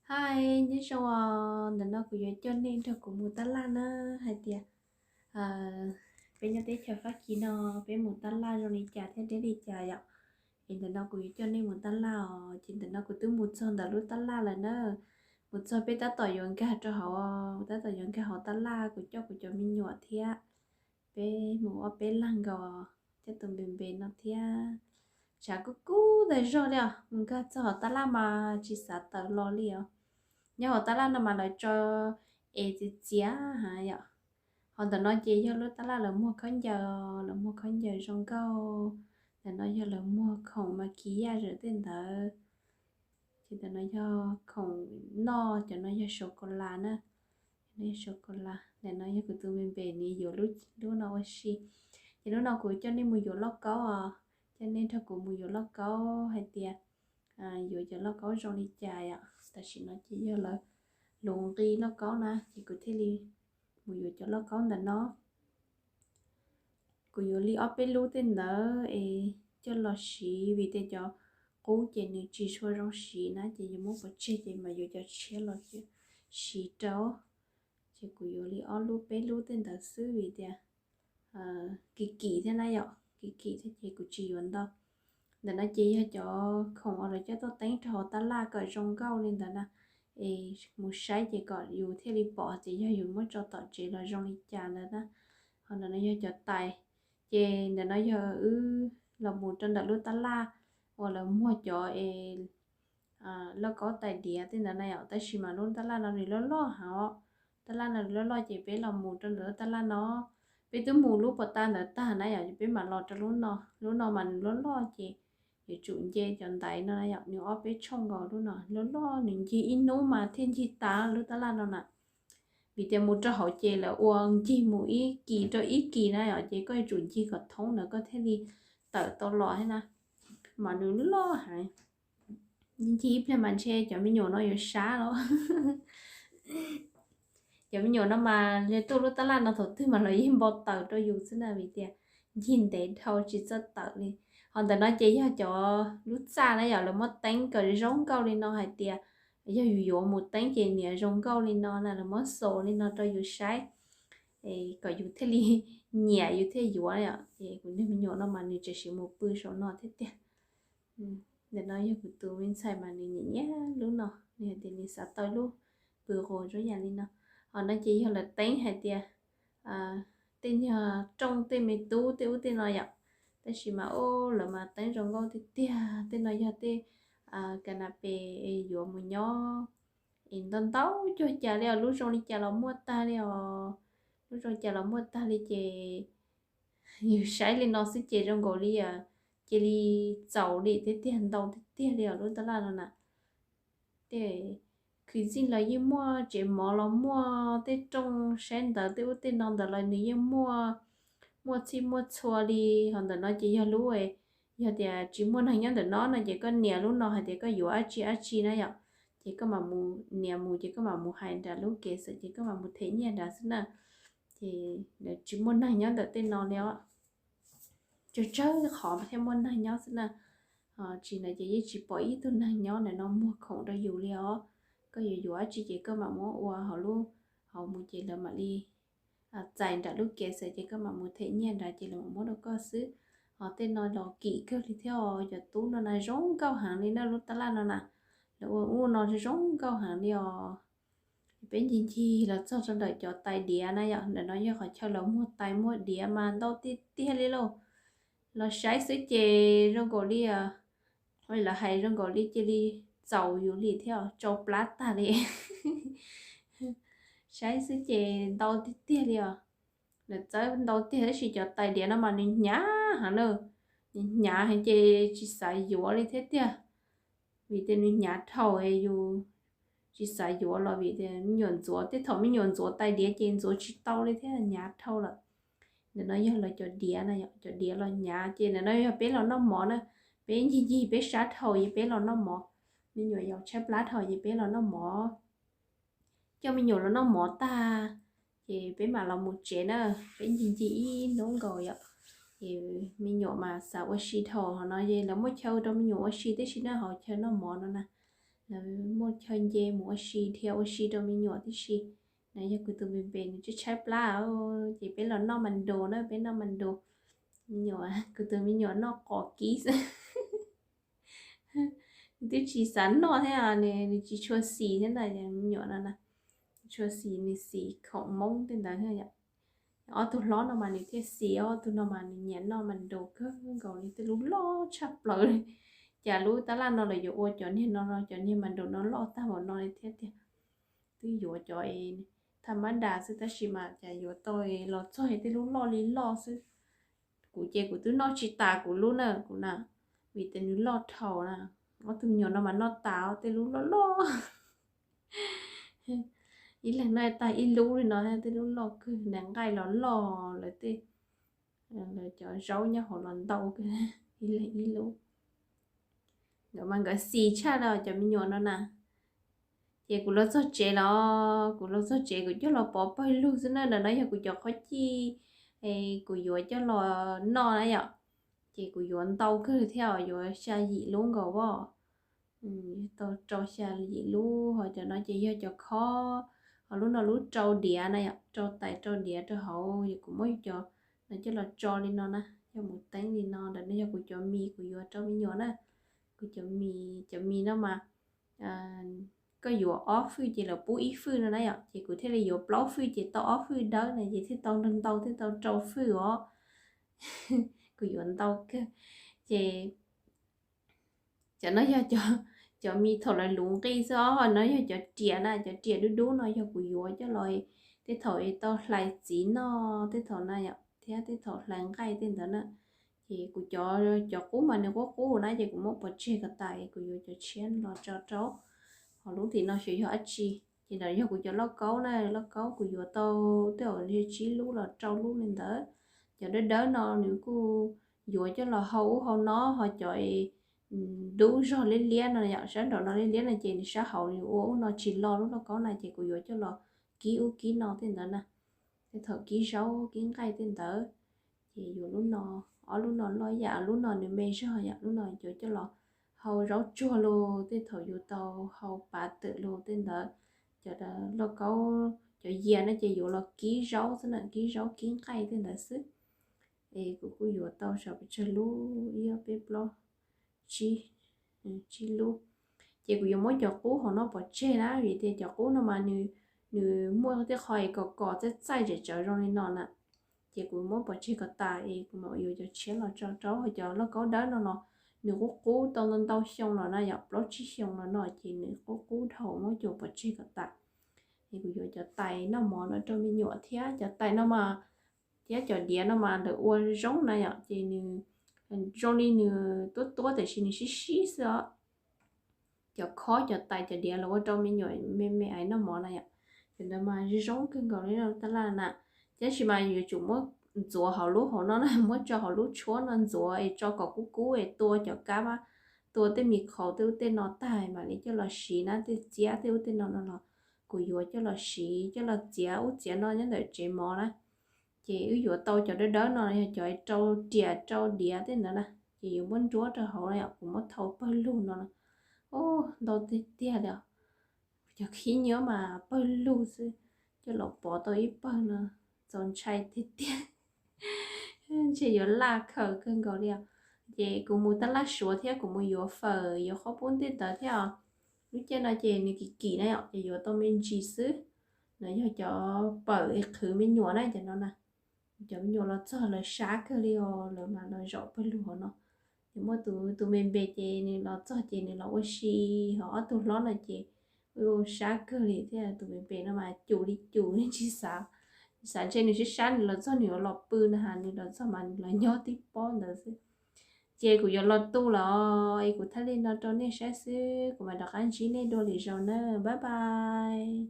Hais, nyob zoo os, ntawm no kuv yuav coj nej nrog kuv mus tab laj na, hais tias peb nyob teb chaws Fab Kis no peb mus tab laj zoo li cas thiab deb li cas yom. Es ntawm no kuv yuav coj nej mus tab laj os, ces ntawm no kuv twb mus txog ntawm lub tab laj lawm na. Mus txog peb tab tom yuav nkag rau hauv, tab tom yuav nkag hauv tab laj, kuv coj kuv cov me nyuam thiab, peb mus ob peb leeg nkaus, coj tus npe npe no thiab. Tshav kub kub tag zog li os, mus nkag txog hauv tab laj mas tsis xav tawm los li os. Nyob hauv tab laj no mas lawv tso es txias txias heev yom. Hos ntawm no ces yog lub tab laj lawv muag khaub ncaws, lawv muag khaub ncaws zoo nkauj. Ntawm no yog lawv muag khoom mas kiv yaj zam tej ntawd. Ces ntawm no yog khoom noj, cov no yog sô cô la na. Cov no yog sô cô la, ntawm no yog kuv tus npe npe nws yuav lub no ua si. Ces lub no kuv coj nej mus yuav lauj kaub os, coj nej nrog kuv mus yuav lauj kaub hais tias yuav cov lauj kaub zoo li cas yom. Tam sim no ces yog lawv luv nqi lauj kaub na, ces kuv thiaj li mus yuav cov lauj kaub ntawm no. Kuv yuav li ob peb lub tej ntawd es coj los siv vim tias cov qub ces nws tsis tshua zoo siv na, ces yuav muab pov tseg ces mam yuav cov tshiab los siv rau. Ces kuv yuav li ob lub peb lub tej ntawd xwb vim tias kim kim thiab na yom, kim kim thiab ces kuv tsis yuav ntau. Ntawm no ces yog cov khoom uas lawv coj tuaj teeb rau hauv tab laj kom zoo nkauj li ntawd na, es mus saib ces kom yus thiaj li pom tias yog yus muab tso tom tsev los zoo li cas ntawd na. Ho ntawm no yog cov tais, ces ntawm no yog wb los mus rau ntawm lub tab laj uas lawv muag cov es lauj kaub tais diav tej ntawd na yom, tab sis mas lub tab laj no nws loj loj heev os. Tab laj no nws loj loj ces peb los mus rau ntawm lub tab laj no. Peb twb mus lub pov tas ntawd tag na yom, ces peb mam los rau lub no. Lub no mas nws loj loj ces yuav tsum nce cov ntaiv no na yom, nws ob peb tshooj nkaus lub no, loj loj nws ncig ib hnub mas thiaj ncig tas lub tab laj no na. Vim tias mus rau hauv ces lawv ua ncig mus ib kis rau ib kis na yom, ces koj yuav tsum ncig kom thoob ntawd koj thiaj li tawm tau los thiab na. Mas nws loj heev, ncig ib pliag mas ntshe cov me nyuam no yuav sab los. Cov me nyuam no mas nws tuaj lub tab laj no thaum twg mas los yeej npau taws rau yus xwb na, vim tias ncig ntev dhau tsis txawj tawm li. Ho ntawm no ces yog cov lub txaj na yom, lawv muab teeb kom zoo nkauj li no hais tias yog yus yuav mus teeb ces niam zoo nkauj li no na, lawv muab xaus li no rau yus saib kom yus thiaj li nyiam yus thiaj yuav yom. Ces kuv niag me nyuam no mas nws tseem mus pw saum no thiab tiag. Ntawm no yog kuv tus me ntxhais mas nws nyiam nyiam lub no, nws hais tias nws xav tau lub pw qus zoo yam li no. Ho no ces yog lawv teeb hais tias tej nyuag rooj tej me tub tej ub tej no yom. Tab sis mas o, lawv mas teeb zoo nkauj tiag tiag. Tej no yog tej ka na pes yuav mus nyob es ntau ntau cuag cas li os, lub zoo li cas los muaj tag li os. Lub zoo cas los muaj tag li ces yus saib li no xwb ces zoo nkaus li cia li txaus li thiab tiag, ntau tiag tiag li os lub tab laj no na. Tej khwv txij los yeej muaj, tsev mov los muaj, tej rooj saib ntawv tej ub tej no ntawd los nws yeej muaj, muaj txhij muaj txhua li. Ho ntawm no ces yog lub, yog tias tsis muaj neeg nyob ntawm no no ces koj nias lub no hais tias koj yuav dab tsi dab tsi na yom, ces koj mam mus nias mus ces koj mam mus hais nram lub kev xwm ces koj mam mus them nyiaj nrad xwb na. Ces tsis muaj neeg nyob ntawm tej no li os. Tsawg tsawg qhov thiaj muaj neeg nyob xwb na. Tsis ntawd ces yeej tsis pom ib tug neeg nyob ntawm no muag khoom rau yus li os. Koj yuav yuav dab tsi ces koj mam muab ua hauv lub, hauv mus ces lawv mam li txais nram lub kev xwm ces koj mam mus them nyiaj nrad ces lawv mam muab rau koj xwb. Ho tej no los kim kawg li thiab os, cov tub no na zoo nkauj heev li na, lub tab laj no na, lawv ua ub no zoo nkauj heev li os. Peb ncig ncig los txog rau ntawm cov tais diav na yom, ntawm no yog qhov chaw lawv muag tais muag diav mas ntau tiag tiag li lauj. Los saib xwb ces zoo nkaus li, lawv hais zoo nkaus li cia li txaus yus li thiab, tsau plab tag li. Saib xwb ces ntau tiag tiag li os. Lawv txawb ntau tiag tab sis cov tais diav no mas nws hnyav heev na, nws hnyav heev ces tsis xav yuav li thiab tiag. Vim tias nws hnyav dhau, yus tsis xav yuav los vim tias me nyuam ntxuav, tej thaum me nyuam ntxuav tais diav ces ntxuav tsis tau li thiab, hnyav dhau lawm. Ntawm no yog lawv cov diav na, cov diav los hnyav ces ntawm no yog peb los noj mov na. Peb ncig ncig peb sab dhau ces peb los noj mov, me nyuam yaus tshaib plab dhau ces peb los noj mov. Coj me nyuam los noj mov tag ces peb mam los mus tsev na. Peb ncig ncig ib hnub nkaus yom, ces me nyuam mas xav ua si dhau, ho no es lawv muaj chaw rau me nyuam ua si tib si na, hauv chaw noj mov no na. Lawv muaj chaw nce mus ua si, dhia ua si rau me nyuam tib si. No yog kuv tus npe npe nws tshaib tshaib plab, ces peb los noj mas ntus na, peb noj mas ntus. Me nyuam, kuv tus me nyuam noj qos kib xwb. Nws twb tsis xav noj thiab, nws tsis tshua xis thiab ntag, me nyuam no na. Tshua xis, nws xis khoom Hmoob tej ntawd thiab yom. Ob tug hlob no mas nws thiaj xis, ob tug no mas nws nyiam noj mas ntus kawg nkaus li, tej lub loj tshaj plaws li. Cas lub tab laj no lawv yuav ua cov niag no, cov niag mas ntus no loj tag npaum no li thiab tiag. Twb yuav cov es tham mab das xwb tab sis mas cas yuav tau los txog tej lub loj li loj xwb. Kuv ces kuv twb noj tsis tas kuv lub na, kuv na, vim tias nws loj dhau na. Ob tug me nyuam no mas noj tas tej lub loj loj. Ib leeg noj tag ib lub li no, tej lub loj kawg, nqaij los loj, lawv tej, lawv cov zaub nyob hauv los ntau kawg, ib leeg ib lub. Nkawd mas nkawd xis tshaj li cov me nyuam no na. Ces kuv los txog tsev los, kuv los txog tsev kuv coj los pov pawg lug xwb na. Ntawm no yog kuv cov qhob cij, kuv yuav coj los noj na yom. Ces kuv yuav ntau kawg thiab os, yuav xya yim lub nkaus as. Tau rau xya yim lub, ho cov no ces yog cov khob, ho lub no lub rau diav na yom, rau tais rau diav rau hauv. Ces kuv muab cov no coj los tso li no na, yog mus teeb li no. Ntawm no yog kuv cov mis kuv yuav rau me nyuam na. Kuv cov mis, cov mis no mas koj yuav ob fwj ces lawv pub ib fwj no na yom, ces kuv thiaj li yuav plaub fwj ces tau ob fwj dawb na, ces thiaj tau ntau ntau, thiaj tau rau fwj os. Kuv yuav ntau kawg. Ces cov no yog cov mis thaum lawv luv nqi xwb os. No yog cov riam na, cov riam dub dub no yog kuv yuav coj los tej thaum es tau hlais txiv noj tej thaum na yom, thiab tej thaum hlais nqaij tej ntawd na. Ces kuv cov, cov qub mas nws qub qub na, ces kuv muab pov tseg kom tas, kuv yuav cov tshiab los tso rau. Ho lub tim no xyov yog dab tsi. Ces ntawm yog kuv cov lauj kaub na, lauj kaub kuv yuav tau tej zaum tsib lub los rau lub li ntawd. Cov dawb dawb no nws kuj yuav coj los hau ub hau no, ho cov dub zog liab liab no yom, sab nraum no liab liab no ces nws sab hauv nws ua ub no tsis lo lub lauj kaub na, ces kuv yuav coj los kib ub kib no tej ntawd na. Tej thaum kib zaub kib nqaij tej ntawd. Ces yuav lub no, ob lub no loj yam, lub no nws me zog yom, lub no yuav coj los hau zaub tsuag los, tej thaum yuav tau hau pav twm los tej ntawd. Cov lauj kaub, cov yias no ces yuav los kib zaub xwb na, kib zaub kib nqaij tej ntawd xwb. Es kuv kuj yuav tau saum pes tsawg lub, ib ob peb plaub tsib, tsib lub. Ces kuv yuav muab cov qub hauv no pov tseg na, vim tias cov qub no mas nws, nws muaj tej qho es kom kom txaij txaij zem tsawv zoo li no na. Ces kuv muab pov tseg kom tas es kuv mam yuav cov tshiab los tso rau. Ho cov lauj kaub dawb no los nws qub qub tau ntau ntau xyoo los na yom, plaub tsib xyoo los no ces nws qub qub dhau, muab coj pov tseg kom tas. Es kuv yuav cov tais noj mov no rau me nyuam thiab, cov tais no mas, thiab cov diav no mas lawv ua zoo na yom, ces nws zoo li nws tuab tuab tiam sis nws sib sib xwb os. Cov khob cov tais cov diav lawv ua rau me nyuam me me ais noj mov na yom, cov ntawd mas zoo kawg nkaus li no tab laj na. Tab sis mas yuav tsum muab ntxuav hauv lub hauv no na, muab tso hauv lub tshuab no ntxuav es tso kom kub kub es tua cov kab, tua tej mis qhaus tej ub tej no tag mam li coj los siv na, tej txiab tej ub tej no no los kuv yuav coj los siv coj los txiav ub txiav no nyob ntawm tsev mov na. Ces wb yuav tau cov dawb dawb no yog cov rau riam rau diav tej ntawd na, ces yuav muab nruab rau hauv na yom, kuv muab thau pawg lug no na. Ntau tiag tiag li os. Cov khib nyiab mas pawg lug xwb, coj los pov tau ib pawg no, txaus ntshai tiag tiag. Ntshe yuav laj khaws kawg nkaus li os. Ces kuv mus tab laj suav thiab kuv mus yuav fawm yuav qhob pub tej ntawd thiab os. Lub caij no ces nws kim kim na yom, ces yuav tau me ntsis xwb. No yog cov pawm qhwv me nyuam na, cov no na. Cov me nyuam los txog lawv sab kawg li os, lawv mas los zaum pawg lug hauv no. Ces muaj tus, tus me npe ces nws los txog ces nws los ua si, ho ob tug hlob no ces ua sab kawg li thiab. Tus me npe no mas cum li cum, nws tsis xav, tsis xav ntshe nws sab sab nws los txog nws yuav los pw na has, nws los txog mas nws los nyob tib pob ntawd xwb. Ces kuv yuav los tu lawm, es kuv thaij li no rau nej saib xwb, kuv mam rov qab ntsib nej dua lwm zaus na, bye bye.